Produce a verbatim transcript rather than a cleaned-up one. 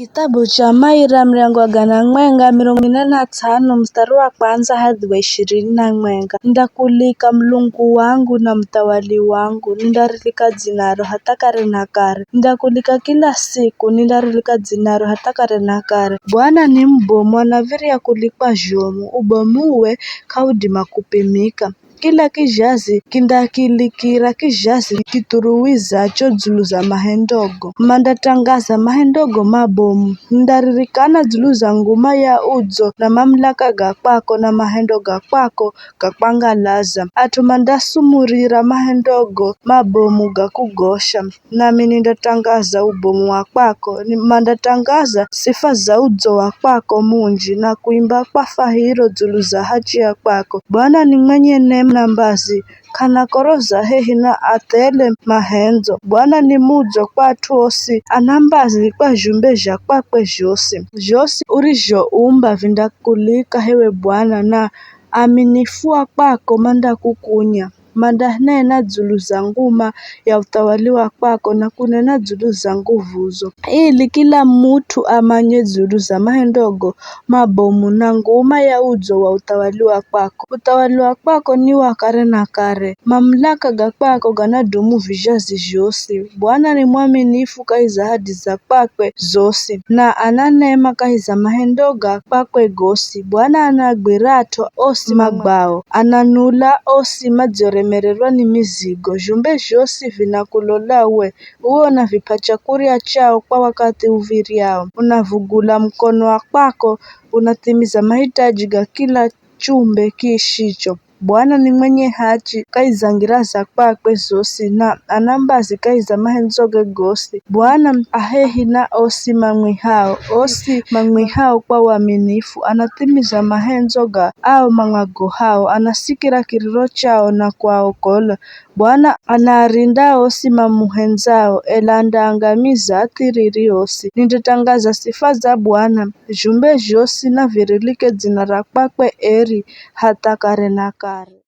Kithabu cha Maira, muryango wa gana mwenga, mirongo mine na tsano, mustari wa kwandza hadhi wa ishirini na mwenga. Nindakulika Mulungu wangu na muthawali wangu, nindarilika dzinaro hatha kare na kare. Nindakulika kila siku, nindarilika dzinaro hatha kare na kare. Bwana ni mubomu, anav̱irya kulikwa zhomu, ubomuwe k'audima kupimika. Kila kizhazi kindakilikira kizhazi kithuruwizacho dzulu za mahendogo. Mandatrangaza mahendogo mabomu. Nindaririkana dzulu za nguma ya udzo na mamulaka ga kwako na mahendo ga kwako ga kwangalaza. At'u mandasumurira mahendogo mabomu ga kugosha. Nami nindatrangaza ubomu wa kwako, ni- mandatrangaza sifa za udzo wa kwako munji, na kuimba kwa fahiro dzulu za hachi ya kwako. Bwana ni mwenye nema na mbazi, k'ana koro za hehi na athele mahendzo. Bwana ni mudzo kwa at'u osi, ana mbazi kwa zhumbe zha kwakwe zhosi. Zhosi urizhoumba vindakulika hewe Bwana, na aminifu wa kwako mandakukunya. Mandanena dzulu za nguma ya uthawali wa kwako na kunena dzulu za nguvuzo, ili kila mut'u amanye dzulu za mahendogo mabomu na nguma ya udzo wa uthawali wa kwako. Uthawali wa kwako ni wa kare na kare, mamulaka ga kwako ganadumu vizhazi zhosi. Bwana ni mwaminifu kahi za ahadi za kwakwe zosi, na ana nema kahi za mahendo ga kwakwe gosi. Bwana anagwira at'u osi magwao, ananula osi madzioremererwa ni mizigo. Zhumbe zhosi vinakulola uwe, uwe unavip'a chakurya chao kwa wakathi uv̱iryao. Unavugula mukono wa kwako, unathimiza mahitaji ga kila chumbe kiishicho. Bwana ni mwenye hachi kahi za ngira za kwakwe zosi, na ana mbazi kahi za mahendoge gosi. Bwana a hehi na osi mamwihao, osi mamwihao kwa uaminifu. Anathimiza mahendzo ga ao mamwagohao, anasikira kiriro chao na kuaokola. Bwana anaarinda osi mamuhendzao, ela andaangamiza athiriri osi. Nindatrangaza sifa za Bwana, zhumbe zhosi na virilike dzina ra kwakwe eri hatha kare na kare.